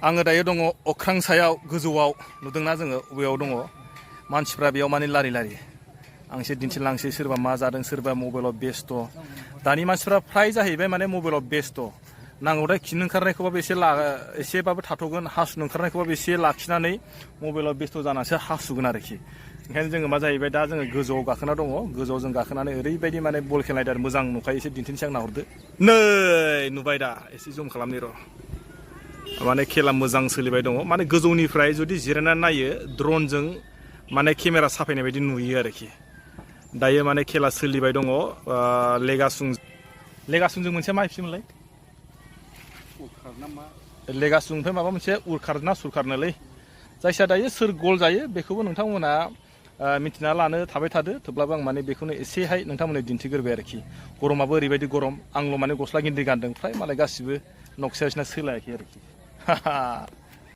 आङो दायो दङ अख्रां सायाव गोजौआव नुदोंना जोङो बबेयाव दङ मानसिफ्रा बेयाव माने लारि लारि आं एसे दिन्थिलांसै सोरबा मा जादों सोरबा मबाइलाव बेस्थ' दानि मानसिफ्रा फ्राय जाहैबाय माने मबाइलाव बेस्थ' नांगौथाय खिनो ओंखारनायखौबाबो एसेबाबो थाथ'गोन हासुनो ओंखारनायखौबाबो एसे लाखिनानै मबाइलाव बेस्थ' जानासो हासुगोन आरोखि ओंखायनो जोङो मा जाहैबाय दा जोङो गोजौआव गाखोना दङ गोजौआव जों गाखोनानै ओरैबायदि माने बल खेलनाय दा मोजां नुखायो एसे दिन्थिनोसै आं नाहरदो नै नुबाय दा एसे जुम खालामनि र' माने खेला मोजां सोलिबाय दङ माने गोजौनिफ्राय जुदि जिरायनानै नायो ड्रनजों माने केमेरा साफायनाय बायदि नुयो आरोखि दायो माने खेला सोलिबाय दङ लेगासुंजों मोनसे मा एफसमोनलाय लेगासुंनिफ्राय माबा मोनसे उरखार ना सुरखारनोलै जायखिया दायो सोर गल जायो बेखौबो नोंथांमोना मिथिना लानो थाबाय थादो थेवब्लाबो आं माने बेखौनो एसेहाय नोंथांमोननो दिन्थिग्रोबाय आरोखि गरमाबो ओरैबायदि गरम आंल' माने गस्ला गिन्दि गानदों फ्राय मालाय गासिबो नक्सायासिना सोलायाखै आरोखि